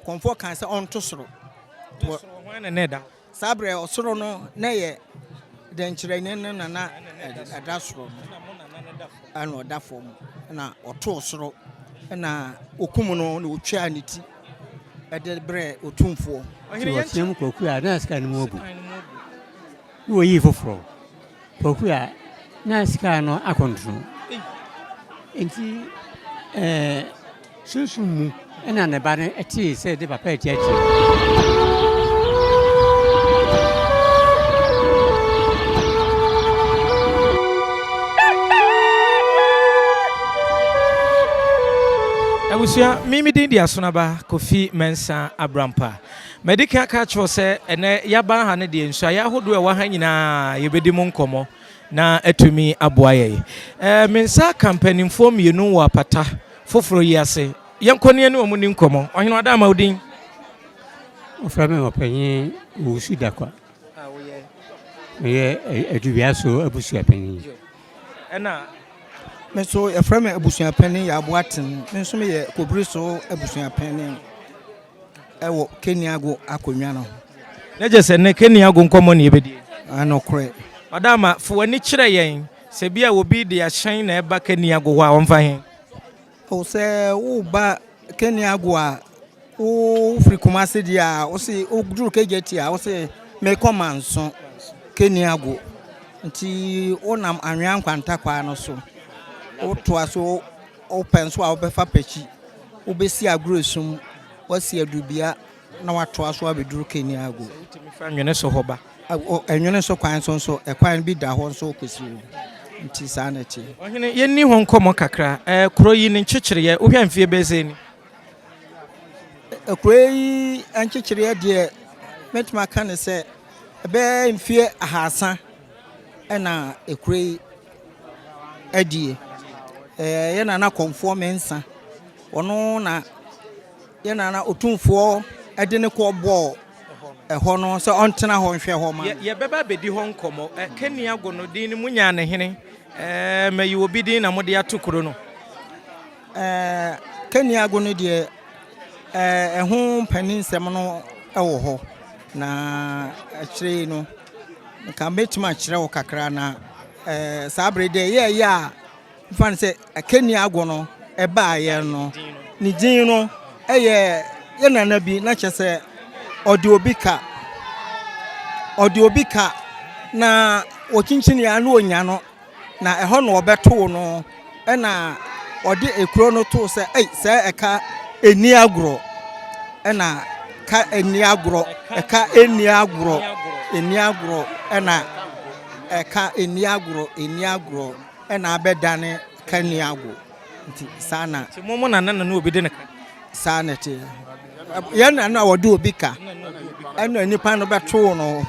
Kɔmfoɔ kaa sɛ ɔnto soro. Soro hwan na na ɛda hɔ? Saa berɛ ɔsoro no na ɛyɛ dɛnkyerɛni no na na ɛda soro no, ɛna ɔda fam, ɛna ɔtoo soro, ɛna ɔkum no na ɔtwaa ne ti ɛde brɛɛ Otumfoɔ. Ɔhene yɛn Nti wɔteam Kwaku a na sika no mu abu. Na wɔyii foforɔ. Kwaku a na sika no akɔntono. Nti ɛɛ sunsum mu ɛna ne ba no tee sɛ ne papa reteatea. Abusua, me me din de Asonaba Kofi Mensah Abrampa. Madi kan aka akyerɛ wo sɛ ɛnɛ yɛaba ha no deɛ nsuaeɛ ahodoɔ a ɛwɔ ha nyinaa yɛbɛdi mu nkɔmmɔ na atumi aboa yɛn. Ɛɛ me nsa aka mpanimfoɔ mmienu wɔ apata foforɔ yi ase. Yɛnkɔ ne yɛne wɔn ni nkɔmmɔ. Ɔhene Ɔdaama wo din? Wɔfrɛ me Ɔpanyin Owusu Dakwa. Meyɛ Adubiaso abusuapanyin. Ɛna Me nso yɛfrɛ me abusuapanin Yaw Boateng. Me nso meyɛ Kobiriso abusuapanin ɛwɔ Keniago akonnwa no ho. Na kyerɛ sɛ nnɛ Keniago nkɔmmɔ ne yɛbɛdi. Nokorɛ. Ɔdaama, fa w'ani kyerɛ yɛn sɛ bi a obi de ahyɛn na ɛba Keniago hɔ a, ɔmfa he? O sɛ woba Keniago a, wofiri Kumase deɛ a, wose woduru Kejeti a, wose mekɔ Manso Keniago. Nti wonam Anwea Nkwanta kwan no so. Wotoa so, wopɛ nso a wobɛfa Pakyi. Wobɛsi Agorɔsum, woasi Adubia na watoa so abɛduru Keniago. Sɛ wotumi fa Nwene so hɔ ba. Nwene so kwan so nso, ɛkwan bi da hɔ nso kɔsi hɔ. Nti saa na ɛteɛ. Ɔhene, yɛnni ho nkɔmmɔ kakra. Ɛɛ, kuro yi ne nkyekyereɛ, wohwɛ mfeɛ bɛyɛ sɛn ni? Kuro yi nkyekyereɛ deɛ, mɛtumi aka no sɛ ɛbɛyɛ mfeɛ 300 ɛna kuro yi adie. Ɛɛ, yɛn nana Kɔmfoɔ Mensah, ɔno na yɛn nana Otumfoɔ de no kɔ bɔɔ ɛhɔ no sɛ ɔntena hɔ nhwɛ hɔ ma no. Yɛbɛba abɛdi hɔ nkɔmmɔ. Keniago no din no monyaa no hene? Ɛɛ, mayi obi din na mode ato kuro no? Ɛɛ, Keniago no deɛ, ɛɛ, ɛho mpaninsɛm no wɔ hɔ, na akyire yi no, nka mɛtumi akyerɛ wo kakra na ɛɛ, saa bere deɛ yɛɛyɛ a mfa no sɛ Keniago no ɛbaeɛ no, ne din no ɛyɛ yɛ nana bi na kyerɛ sɛ ɔde obi ka, ɔde obi ka na ɔkyinkyini a na ɔnya no. Na ɛhɔ na wɔbɛtoo no, ɛna ɔde ekuro no too sɛ, ei, sɛ ɛka ɛnni agorɔ, ɛna ka ɛnni agorɔ, ɛka ɛnni agorɔ, ɛnni agorɔ, ɛna ɛka ɛnni agorɔ, ɛnni agorɔ, ɛna abɛdane ka nni agorɔ. Nti saa na. Nti mo mo nana na na obi de ne ka? Saa na ɛteɛ. Yɛn na na wɔde obi ka. Ɛna nipa no bɛtoo no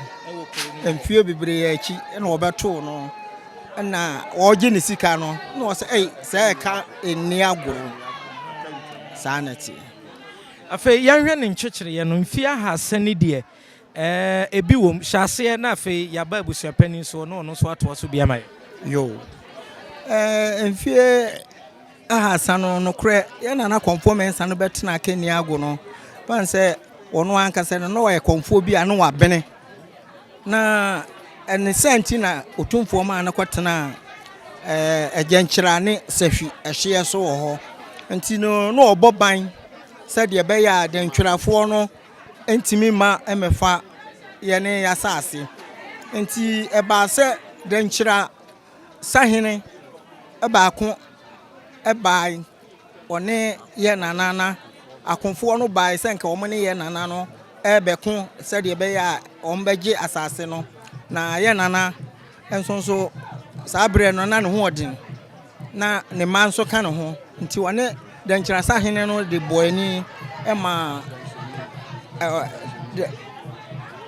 mfeɛ bebree akyi ɛna wɔbɛtoo no ɛna wɔregye ne sika no na wɔsɛ ɛyi sɛ ɛka ɛnni agorɔ. Saa na ɛteɛ. Afei yɛnhwɛ ne nkyekyereɛ no mfeɛ 300 ni deɛ ɛɛ ebi wom hyɛ aseɛ na afei yɛaba abusuapanin soɔ na ɔno nso atoa so bi ama yɛn. Yoo ɛɛ mfeɛ 300 no, nokorɛ, yɛn nana Kɔmfoɔ Mensah no bɛtena Keniago no, ɛfane sɛ ɔno ankasa no, na ɔyɛ kɔmfoɔ bi a na wabene. Na ɛne saa nti na Otumfoɔ maa no kɔtenaa Ɛgyɛnkyera ne Sahwi ɛhyeɛ so wɔ hɔ. Nti no, na ɔbɔ ban sɛdeɛ ɛbɛyɛ a Dɛntwerafoɔ no ntumi mma mmɛfa yɛne yɛn asase. Nti ɛbaa sɛ Dɛnkyera Sahene baako bae, ɔne yɛn nana na akofoɔ no bae sɛ nka wɔn ne yɛn nana no rebɛko sɛdeɛ ɛbɛyɛ a wɔbɛgye asase no. Na yɛn nana nso nso saa berɛ no na ne ho ɔden na ne mma nso ka ne ho nti ɔne Dɛnkyerɛ Sahene no de bɔɔ ani ma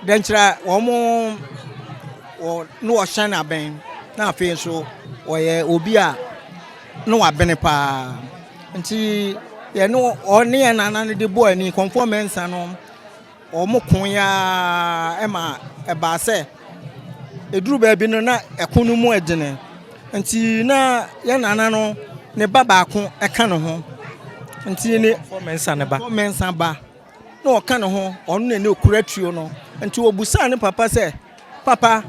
Dɛnkyerɛ wɔn wɔ na wɔhyɛn abɛn na afei nso wɔyɛ obi a na wabene paa nti yɛne ɔne yɛn nana no de bɔɔ ani Kɔmfoɔ Mensah no wɔn ko ya ma ɛbaa sɛ ɛduru baabi no na ɛko no mu ɛdene nti na yɛn nana no ne ba baako ɛka ne ho nti ne Kɔmfoɔ Mensah ne ba. Kɔmfoɔ Mensah ba. na ɔka ne ho, ɔno na na ɔkura tuo no. Nti ɔbusaa ne papa sɛ, Papa,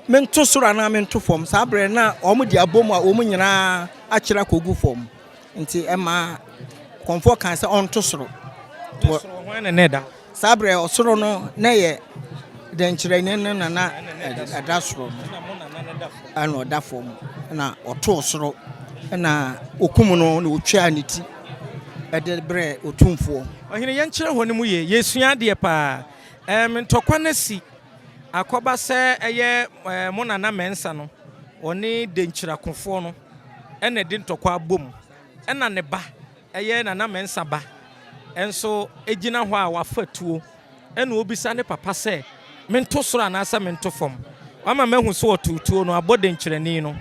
mento soro anaa mento fam? Saa berɛ no na wɔde abom a wɔn nyinaa akyere akɔgu fam. Nti ɛmaa kɔmfoɔ kaa sɛ ɔnto soro. Na soro hwan na na ɛda hɔ? Saa berɛ ɔsoro no na ɛyɛ dɛnkyerɛni no na na ɛda soro no. Ɛna ɔda fam. Ɛna ɔtoo soro. Ɛna ɔkum no na ɔtwaa ne ti de brɛɛ Otumfoɔ. Ɔhene, yɛnkyerɛ hɔ no mu yie. Yɛresua adeɛ paa. Ɛɛm, ntɔkwa no asi. Akɔba sɛ ɛyɛ mo nana Mensah no, ɔne Denkyirakofoɔ no na ɛde ntɔkwa abom. Ɛna ne ba, ɛyɛ Nana Mensah ba, nso gyina hɔ a wafa tuo. Ɛna ɔbisa ne papa sɛ, Mento soro anaasɛ mento fam? Wama mahu sɛ ɔtoo tuo no, abɔ Denkyirani no.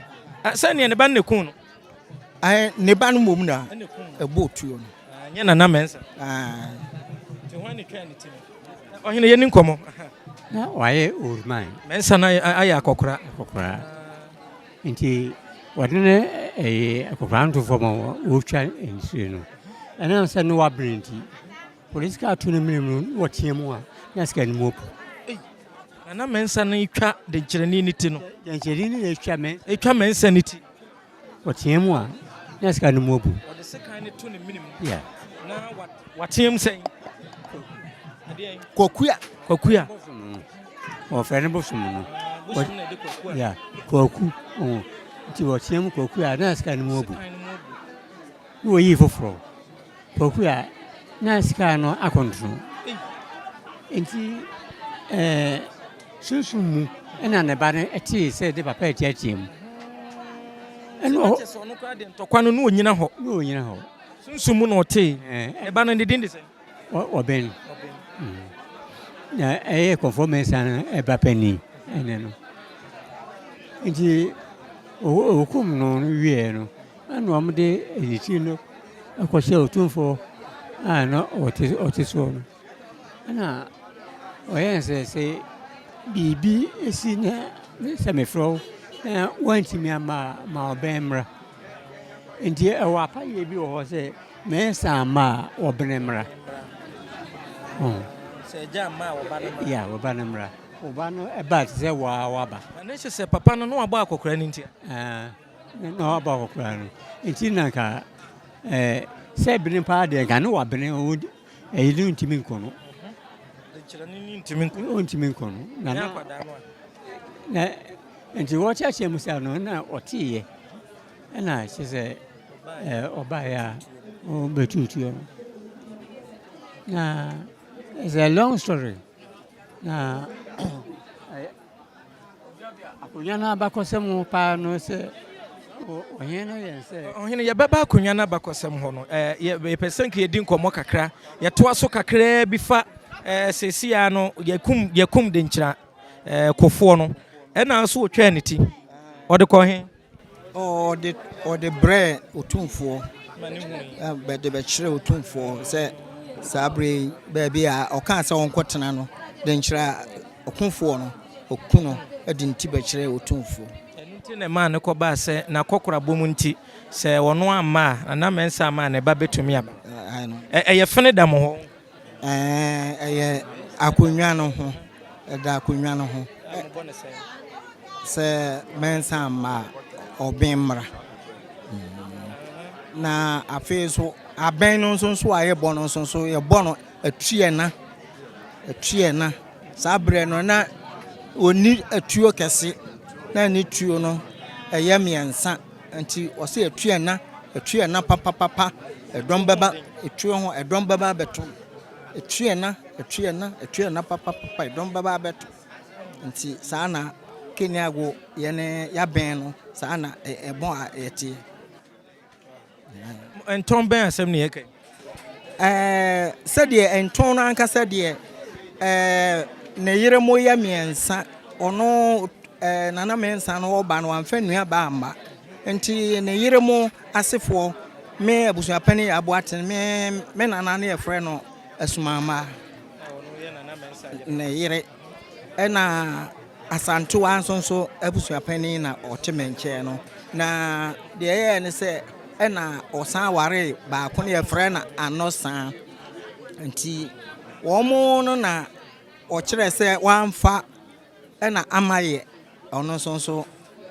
Sɛdeɛ ne ba no na ɛkuu no. Ae, ne ba no mmom na ɛbɔɔ tuo no. Nyɛ Nana Mensah. Ae. Nti hwan na ɛtwaa ne ti no? Ɔhene, yɛni nkɔmmɔ. Na wayɛ old man. Mensah no ayɛ akɔkora. Akɔkora. Nti wɔde no ɛyɛ akɔkora no to fam a wɔretwa nsuo no. Ɛnam sɛ ne wabrɛ nti, wɔde sika ato ne mene mu no, wɔteɛ mu a, na sika no mu apu. Nana Mensah no retwa denkyerɛni no ti no. Denkyerɛni no na ɛtwa Mensah. Ɛtwa Mensah no ti. Ɔteɛ mu a, na sika no mu abu. Ɔde sekan no to ne mene mu. Yeah. Na wateɛ mu sɛn? Ɛdeɛn? Kwakua. Kwakua. Bosom no. Wɔfrɛ no bosom no. Bosom na ɛde kwakua. Yeah. Kwaku. Oh. Nti wɔteɛ mu kwakua a, na sika no mu abu. Sekan no mu abu. Na wɔyii foforɔ. Kwaku a, na sika no akɔntono. Nti ɛɛ sunsum mu ɛna ne ba no tee sɛ ne papa reteatea mu. Ɛna ɔ kyɛ sɛ ɔno koraa deɛ ntɔkwa no na ɔnyina hɔ. Na ɔnyina hɔ. Sunsum mu na ɔtee. Ne ba no ne din de sɛn? Ɔbɛn. Na ɛyɛ Kɔmfoɔ Mensah no ɛba panin ɛne no. Nti ɔkum no wieɛ no ɛna wɔde ne ti no kɔhyɛɛ Otumfoɔ a na ɔte ɔte soɔ no. Ɛna ɔyɛɛ no sɛ sɛ biribi si na sɛ mefrɛ wo na woantumi amma a, ma ɔbɛn mmra. Nti ɛwɔ apayɛ bi wɔ hɔ sɛ mɛnsa amma a ɔbene mmra. Sɛ agya amma a ɔba no mmra. Yeah, ɔba no mmra. Ɔba no ɛba te sɛ waa waba. Na ne kyerɛ sɛ papa no na wabɔ akɔkora no nti a. Ɛɛ. Na wabɔ akɔkora no nti na nka ɛɛ sɛ bene paa deɛ nka ne wabene ɛyi no ntumi nko no. Ntumi nko no. Ntumi nko no. Na na na nti wɔkyerɛkyerɛ mu saa no na ɔteeɛ ɛna kyerɛ sɛ ɛɛ ɔbaeɛ a ɔbɛtuutuo no na it's a long story na. Akonnwa no abakɔsɛm paa no sɛ ɔhene no yɛn sɛ. Ɔhene, yɛbɛba akonnwa no abakɔsɛm hɔ no, yɛpɛ sɛ nka yɛdi nkɔmmɔ kakra. Yɛtoa so kakraa bi fa seesei ara no, yɛkum yɛkum Denkyira kofoɔ no, ɛna nso wɔtwaa ne ti. Ɔde kɔ he? Ɔde ɔde brɛɛ Otumfoɔ, de bɛkyerɛɛ Otumfoɔ sɛ saa berɛ yi baabi a ɔkaa sɛ ɔnkɔtena no, Denkyira ɔkofoɔ no, ɔku no de ne ti bɛkyerɛɛ Otumfoɔ. Ɛno nti na ɛmaa no kɔbaa sɛ n'akɔkorabɔ mu nti, sɛ ɔno amma a, Nana Mensah amma a, ne ba bɛtumi aba. Ɛyɛ fene da mo hɔ. Ɛɛ, ɛyɛ akonnwa no ho. Ɛda akonnwa no ho. Sɛ mɛnsa mma a, ɔben mmra. Na afei nso, abɛn no nso nso a yɛbɔ no nso nso yɛbɔ no atuɛna. Atuɛna. Saa berɛ no na ɔnni atuo kɛse. Na ne tuo no ɛyɛ mmiɛnsa. Nti ɔsɛ atuɛna, atuɛna papapapa. Ɛdɔm bɛba, etuo ho, ɛdɔm bɛba abɛto. Atuɛna, atuɛna, atuɛna papapapa, ɛdɔm bɛba abɛto. Nti saa na Keniago yɛne yɛabɛn no, saa na ɛbɔ a yɛteɛ. Ntɔn bɛn asɛm na yɛka yi? Ɛɛ, sɛdeɛ ntɔn no ankasa deɛ, ɛɛ, ne yere mo yɛ mmiɛnsa, ɔno ɛɛ Nana Mensah no ɔba no wamfa nuabaa amma. Nti ne yere mo asefoɔ, me abusuapanin yɛ Aboaten, me me nana no yɛfrɛ no Asumanmaa, ne yere. Ɛna Asantewa nso nso abusuapanin na ɔte me nkyɛn no. Na deɛ ɛyɛɛ ne sɛ ɛna ɔsan waree baako no yɛfrɛ no Anɔsan. Nti wɔn no na wɔkyerɛ sɛ wɔamfa ɛna ama yɛ ɔno nso nso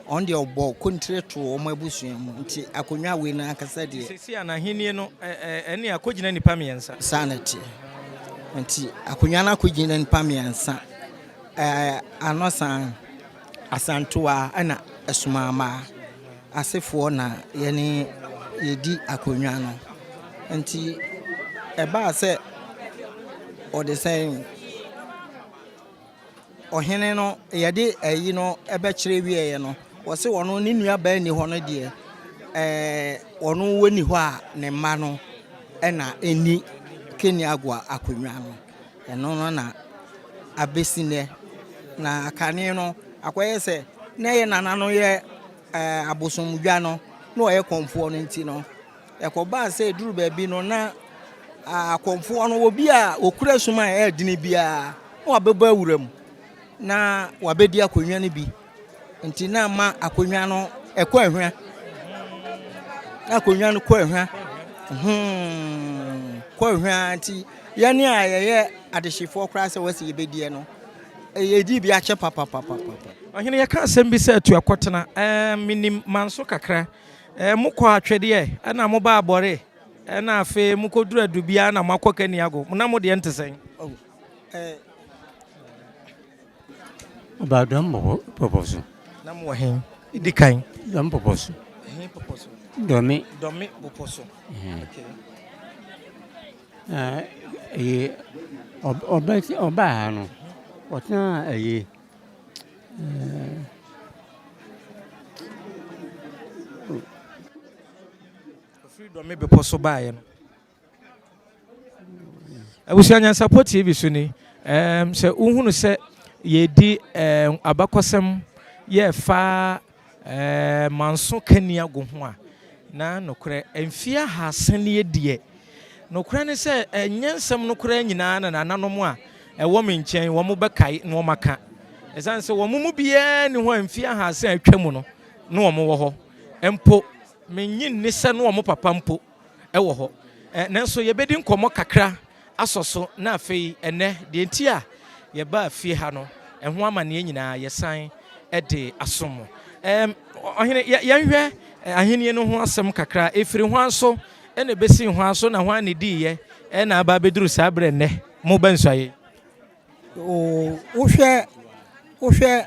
ɔno deɛ ɔbɔ kontire too wɔn abusua mu nti akonnwa wei no ankasa deɛ. Seesei a n'ahennie no ɛne akɔgyina nnipa mmiɛnsa. Saa na ɛteɛ. Nti akonnwa no akɔgyina nnipa mmiɛnsa. Ɛɛ Anɔsan, Asantewa ɛna Asumanma asefoɔ na yɛne yɛdi akonnwa no. Nti ɛbaa sɛ ɔde sɛn ɔhene no yɛde ayi no bɛkyerɛ wieɛ no, wɔse ɔno ne nua baa nni hɔ no deɛ, ɛɛ ɔno wɔnni hɔ a ne mma no ɛna ɛnni Keniagoa akonnwa no. Ɛno no na abɛsi nnɛ. Na kane no akɔyɛ sɛ na yɛ nana no yɛ ɛɛ abosomdwa no na ɔyɛ kɔmfoɔ no nti no, Ɛkɔbaa sɛ ɛduruu baabi no, na akɔmfoɔ no, obi a ɔkura sum a ɛyɛ dene biara, na wabɛbɔ awura mu na wabɛdi akonnwa no bi. Nti na ama akonnwa no ɛkɔ ahwa. Na akonnwa no kɔ ahwa. Hmm, kɔ ahwa nti yɛne a yɛyɛ adehyefoɔ koraa sɛ wɔsi yɛbɛdiɛ no, yɛdi bi akyɛ papapapapa. Ɔhene, yɛka asɛm bi sɛ atuakɔtena. Ɛɛ, menim manso kakra. Eh, mokɔ atwedeɛ, ɛna moba abɔre, ɛna afei mokɔduru adubia na moakɔ Kaniago. Na mo deɛ nte sɛn? Oh, eh. Ɔbaa dɔm bɔbɔ so. Na mowɔ he? Di kan. Dɔm bɔbɔ so. He bɔbɔ so? Dɔme. Dɔme bɔbɔ so. Okay. Ɛyi, ɔbaa ha no, ɔtenaa ɛyi. Ɔfiri Dɔme bepɔ so baeɛ no. Abusua Nyansapɔ TV so ni. Um, sɛ wohunu sɛ yɛdi um, abakɔsɛm yɛ fa um, manso kaniago ho a, na nokorɛ mfeɛ ahasa nie deɛ Nokorɛ ne sɛ, ɛnyɛ nsɛm no koraa nyinaa na nananom a ɛwɔ me nkyɛn wɔn bɛkae na wɔaka. Ɛsiane sɛ wɔn mu biara nni hɔ a mfeɛ ahasa a atwa mu no na wɔn wɔ hɔ mpo, mennye nni sɛ na wɔn papa mpo wɔ hɔ. Nanso yɛbɛdi nkɔmmɔ kakra asɔ so na afei ɛnnɛ, deɛ nti a yɛbaa fie ha no, ɛho amanneɛ nyinaa yɛsan de asom mo. Ɔhene, yɛnhwɛ ahennie no ho asɛm kakra. Ɛfiri hwan so na ɛbɛsii hwan so na hwan na ɛdiiɛ na aba abɛduru saa berɛ nnɛ moba nsuaeɛ yi? Wohwɛ wohwɛ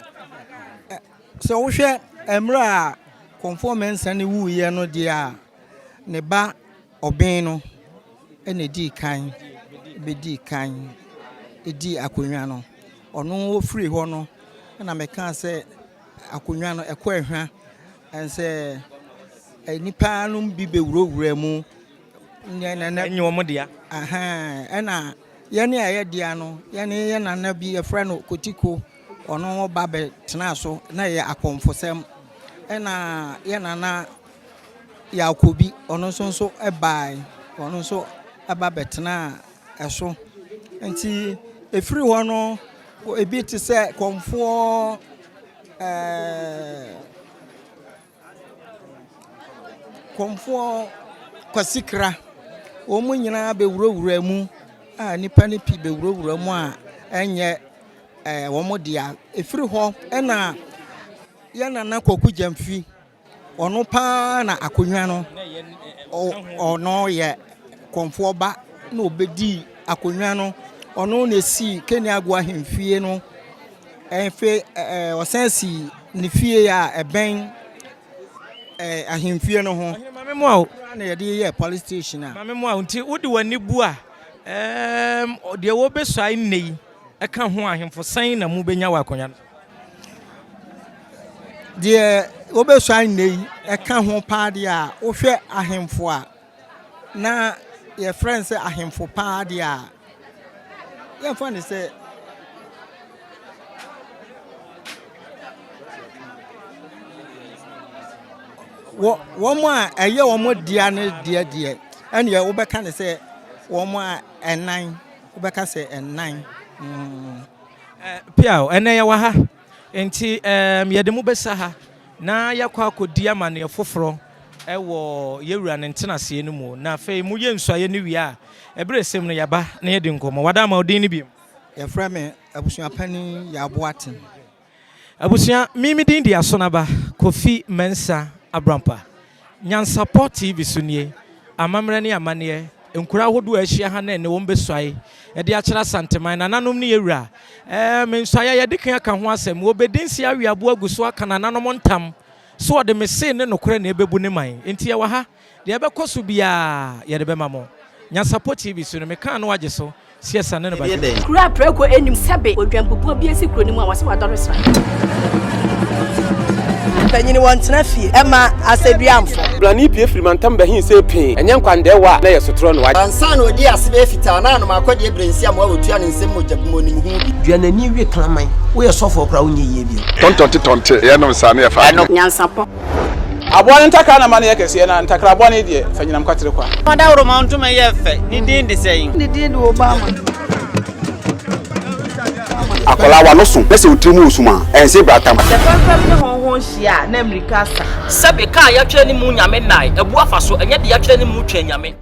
sɛ wohwɛ mmerɛ a Kɔmfoɔ Mensah no wuiɛ no deɛ a, ne ba Ɔben no na ɛdii kan bɛdii kan dii akonnwa no. Ɔno ɔfirii hɔ no na mekaa sɛ akonnwa no ɛkɔ ahwa. Ɛnsɛ nnipa no bi bɛwurawura mu. Ɛnyɛ wɔn dea. Ɛna yɛne a ɛyɛ dea no, yɛne yɛn nana bi yɛfrɛ no Kotiko, ɔno ba bɛtenaa so, na ɛyɛ akɔmfosɛm. Ɛna yɛn nana Yakobi, ɔno nso nso bae, ɔno nso ba bɛtenaa ɛso. Nti ɛfiri hɔ no, ebi te sɛ kɔmfoɔ ɛɛ kɔmfoɔ Kwasikra, wɔn nyinaa bɛwurawura mu a nnipa no pii bɛwurawura mu a ɛnyɛ ɛɛ wɔn dea. Ɛfiri hɔ ɛna yɛn nana Kwaku Gyamfi Ɔno paa na akonnwa no, ɔno yɛ kɔmfoɔ ba na ɔbɛdii akonnwa no. Ɔno na ɛsii Keniago ahemfie no. Ɛfe ɔsan sii ne fie a ɛbɛn ahemfie no ho. Maame Moa o. Na yɛde yɛ police station a. Maame Moa o, nti wode w'ani bu a, deɛ wɔbɛsuae nnɛ yi, ɛka ho ahemfo sɛn na mobɛnya wɔ akonnwa no so? Deɛ wobɛsua nnɛ yi ɛka ho paa deɛ a, wohwɛ ahemfo a na yɛfrɛ no sɛ ahemfo paa deɛ a, yɛmfa no sɛ wɔn a ɛyɛ wɔn dea no deɛ deɛ ɛneɛ wobɛka no sɛ wɔn a ɛnan wobɛka sɛ ɛnan. Mm. Piaw, ɛnnɛ yɛwɔ ha, enti yɛde mo bɛsa ha na yɛakɔ akɔdi amanneɛ foforɔ. wɔ yɛwura ne ntenaseɛ no mu. Na afei moyɛ nsuaeɛ no wie a, ɛberɛ ɛsɛm no yɛaba na yɛdi nkɔmmɔ. Wada ama wo din no biom. Yɛfrɛ me abusuapanin Yaw Boateng. Abusua, me me din de Asonaba Kofi Mensah Abrampa. Nyansapɔ TV so nie, amammerɛ ne amanneɛ, nkuro ahodoɔ a ahyia ha na ɛne wɔn bɛsuae de akyerɛ Asanteman, nananom ne yɛwura. Ɛɛ, me nsuaeɛ a yɛde kan aka ho asɛm, wɔbɛdi nse awe aboɔ agu so aka nananom ntam so ɔde me se ne nokorɛ na ɛbɛbu ne man. Enti yɛwɔ ha, deɛ ɛbɛkɔ so biara yɛde bɛma mo. Nyansapɔ TV so no, mekaa no agye so. Siesa ne ne ba dwom. Kuro a prako nnim sɛbe odwanbubuo bi asi kuro no mu a wɔse wadɔre sra. Mpanyin wɔntena fie mma asɛduamfo. Brane pue firi mantam bɛhe sɛ pee, ɛnyɛ nkwandɛɛwa a na ɛyɛ sotorɔ no. Ansa na ɔdii ase bɛyɛ fitaa na anom akɔdeɛ berɛ nsi amoa wɔtua ne nsam mogya bi mu ɔnim ho bi. Dua n'ani we kraman. Woyɛ sɔfoɔ koraa wonyɛ yie bio. Tɔntɔnte tɔnte, yɛnom saa na yɛfa adeɛ. Nyansapɔ. Aboa no ntakra na ma no yɛ kɛseɛ, na ntakra bɔne deɛ, fa nyinam kwatere kwa. Ɔdawuroma ntoma yɛ fɛ, ne din de sɛn? Ne din de Obama. Akwadaa w'ano so na sɛ wo tiri mu wɔ sum a, ɛnse bratam. Sɛ fɛmfɛm ne hɔnhɔn hyia a, na mmirika asa. Sɛbe, ka a yɛatwerɛ ne mu Nyame nnae, abu afa so, ɛnyɛ deɛ yɛatwerɛ ne mu Twɛn Nyame.